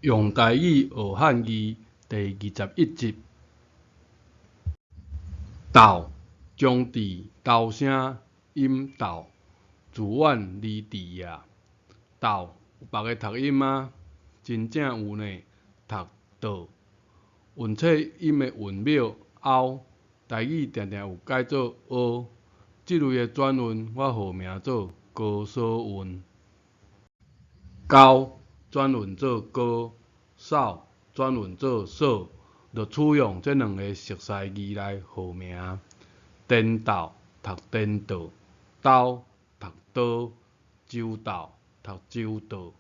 用台語學漢字第21集。鬥將至頭聲音鬥，自遠離治也。鬥有別个讀音嗎？真正有呢，讀倒。韻切音的韻尾凹，台語定定有改做凹。這類的轉韻我號名做高鎖韻。高轉韻做高，掃轉韻做掃，就取用這兩个熟似字來號名。顛倒讀顛倒，兜讀刀，周到讀周到。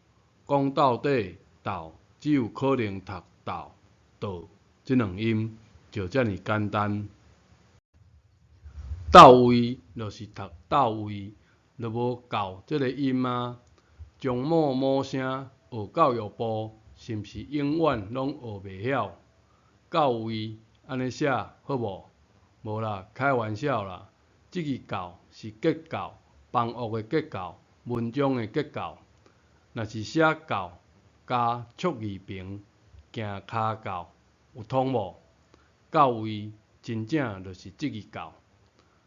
講到底，鬥只有可能讀鬥、倒這兩音，就遮爾簡單。到位就是讀鬥位，就無到這个音啊。將某某聲學教育部，是毋是永遠攏學袂曉？到位按呢寫好無？無啦，開玩笑啦。這字構是結構，房屋的結構，文章的結構。若是寫教加促字旁，行跤到，有通無？到位真正就是這字構。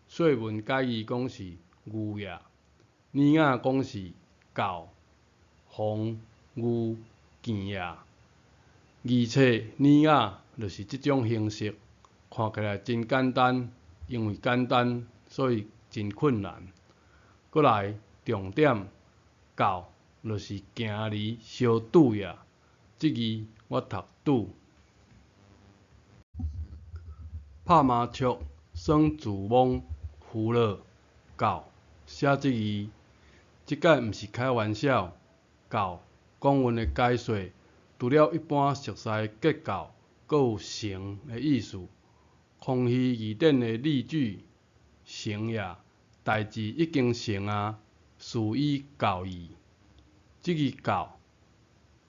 說文解字講是牛也，爾雅講是教、風、牛、見也。字冊爾雅就是這種形式，看起來真簡單，因為簡單，所以真困難。閣來重點，教就是行離相拄也，這字我讀拄。拍麻將耍自摸胡了，教寫這字，這擺毋是開玩笑。教講韻的解說，除了一般熟似的結構，閣有成的意思。康熙字典的例句：成也，代誌已經成啊，事已到矣。這字到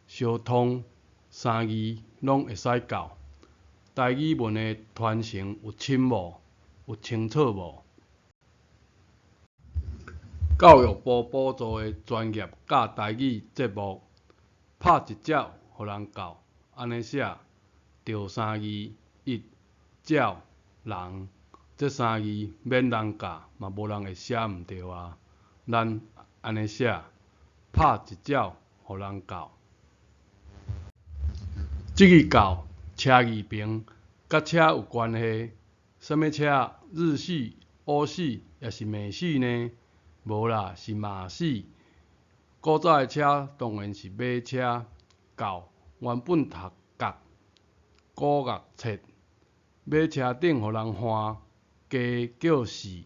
相通，三字攏會使到。台語文的傳承有深無？有清楚無？教育部補助的專業教台語節目，拍一隻予人教，按呢寫，著三字，一、鳥、人，這三字免人教嘛無人會寫毋著啊。咱按呢寫，拍一鳥予人教。這字到車字旁，佮車有關係，啥物車？日系、歐系，抑是美系呢？無啦，是馬戲。古早的車當然是馬車。到原本讀角，古樂冊。馬車頂予人換，低叫士，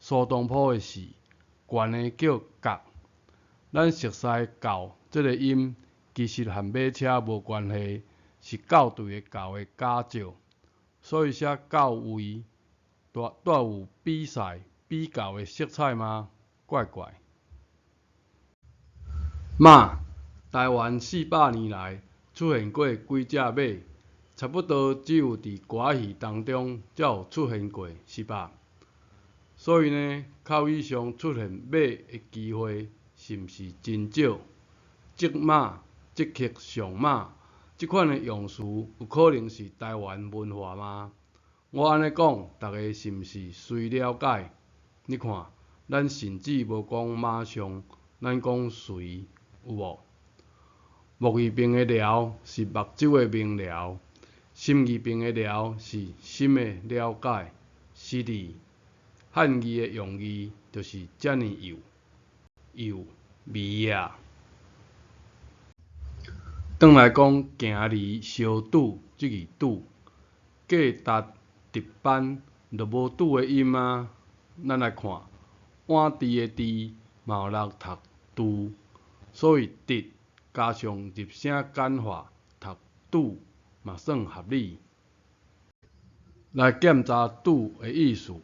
蘇東坡的士，懸的叫角。咱熟似到這个音，其實和馬車無關係，是校對的校的假借，所以寫到位，帶帶有比賽、比較的色彩嗎？怪怪。馬，台灣400年來出現過幾隻馬，差不多只有佇歌仔戲當中才有出現過，是吧？所以呢，口語上出現馬的機會是毋是真少？即馬、即刻上馬，這款的用詞有可能是台灣文化嗎？我按呢講，逐家是毋是隨了解？你看，咱甚至無講馬上，咱講隨，有無？木字邊的了是目睭的明了，心字邊的了是心的了解，是哩。漢字的用字就是遮爾幼幼微啊。轉來講，行離相拄這字拄，價值值班就無拄的音啊。咱來看，碗箸的箸嘛有人讀拄，所以值加上入聲簡化讀拄嘛算合理。來檢查拄的意思，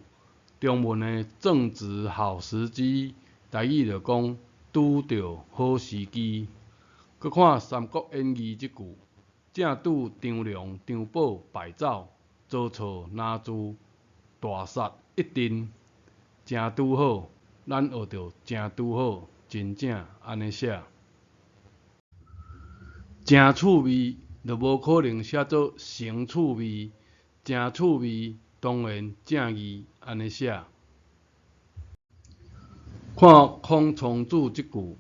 中文的正值好時機，台語就講拄著好時機。閣看《三國演義》這句，正拄張良、張寶敗走，曹操拿住大殺一陣，誠拄好，咱學著誠拄好，真正按呢寫。誠趣味就無可能寫做成趣味，誠趣味當然正字按呢寫。看孔莊子這句：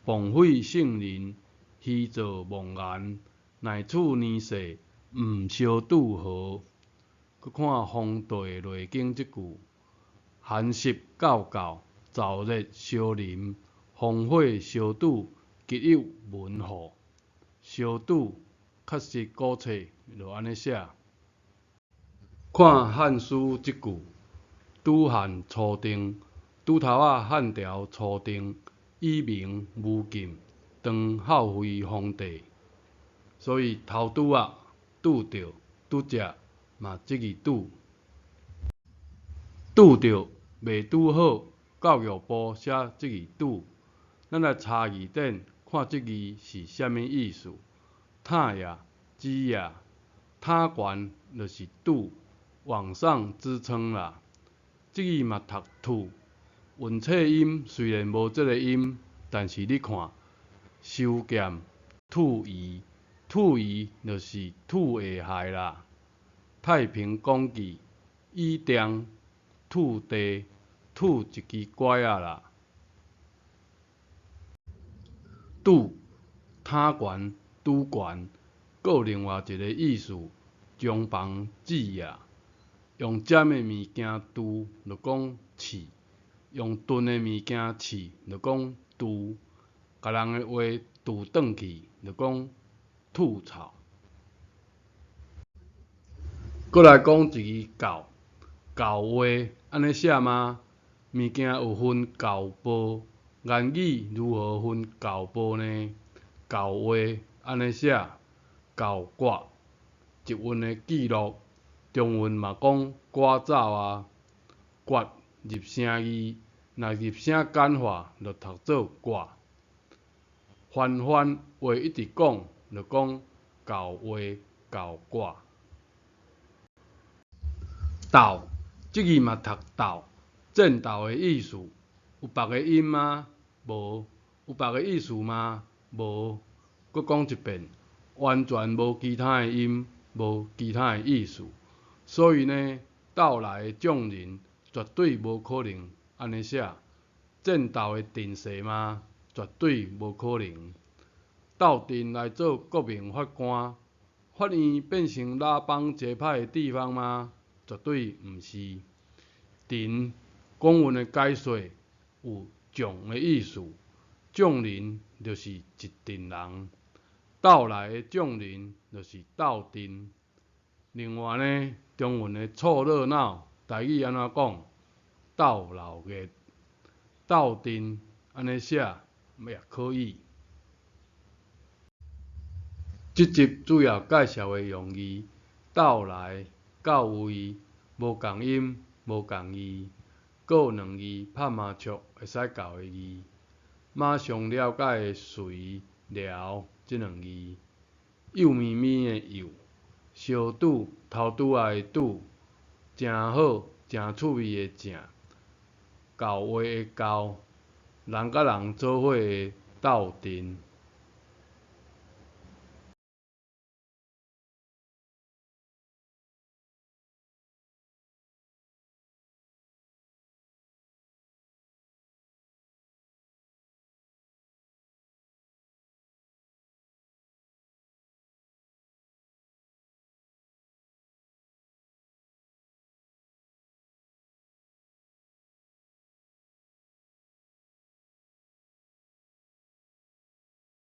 謗毀聖人，虛造妄言，乃處年世，毋相拄何？閣看黃帝內經這句：寒濕較厚，燥熱相臨，風火相拄，吉有文禍。相拄，確實古冊就按呢寫。看《漢書》這句：拄漢初定，拄頭仔漢朝初定，以明無禁，當孝惠皇帝。所以頭拄仔、拄著、拄才嘛這字拄。拄著袂拄好，教育部寫這字拄。咱來查字典，看這字是啥物意思？塔也、子也，塔懸就是拄，往上支撐啦。這字嘛讀吐，韻冊音雖然無這个音，但是你看，修劍、吐餘、吐餘就是吐下害啦。太平廣記、椅墊、吐地、吐一支拐仔啦。拄、塔懸、拄懸，閣有另外一个意思，將房子也。用尖的物件拄，就講刺；用鈍的物件刺，就講拄。共人的話拄轉去，就講吐槽。閣來講一字厚，厚話按呢寫嗎？物件有分厚薄，言語如何分厚薄呢？厚話按呢寫，厚割，一韻的記錄，中文嘛講割走啊，割入聲字，若入聲簡化，就讀做割。番番話一直講，就講厚話厚割。鬥，這字嘛讀鬥，戰鬥的意思，有別个音嗎？無。有別个意思嗎？無。閣講一遍，完全無其他的音，無其他的意思。所以呢，鬥來的眾人絕對無可能按呢寫。戰鬥的陣勢嗎？絕對無可能。鬥陣來做國民法官，法院變成拉幫結派的地方嗎？絕對毋是。陣，講韻的解說有眾的意思，眾人就是一陣人，鬥來的眾人就是鬥陣。另外呢，中文的湊熱鬧，台語按怎講？鬥鬧熱，鬥陣按呢寫也可以。這集主要介紹的用字，鬥來、到位，無仝音、無仝字，閣有兩字拍麻將會使到的字，馬上了解的隨、了這兩字，幼咪咪的幼，相拄頭拄仔的拄，誠好、誠趣味的誠，厚話的厚，人佮人做伙的鬥陣。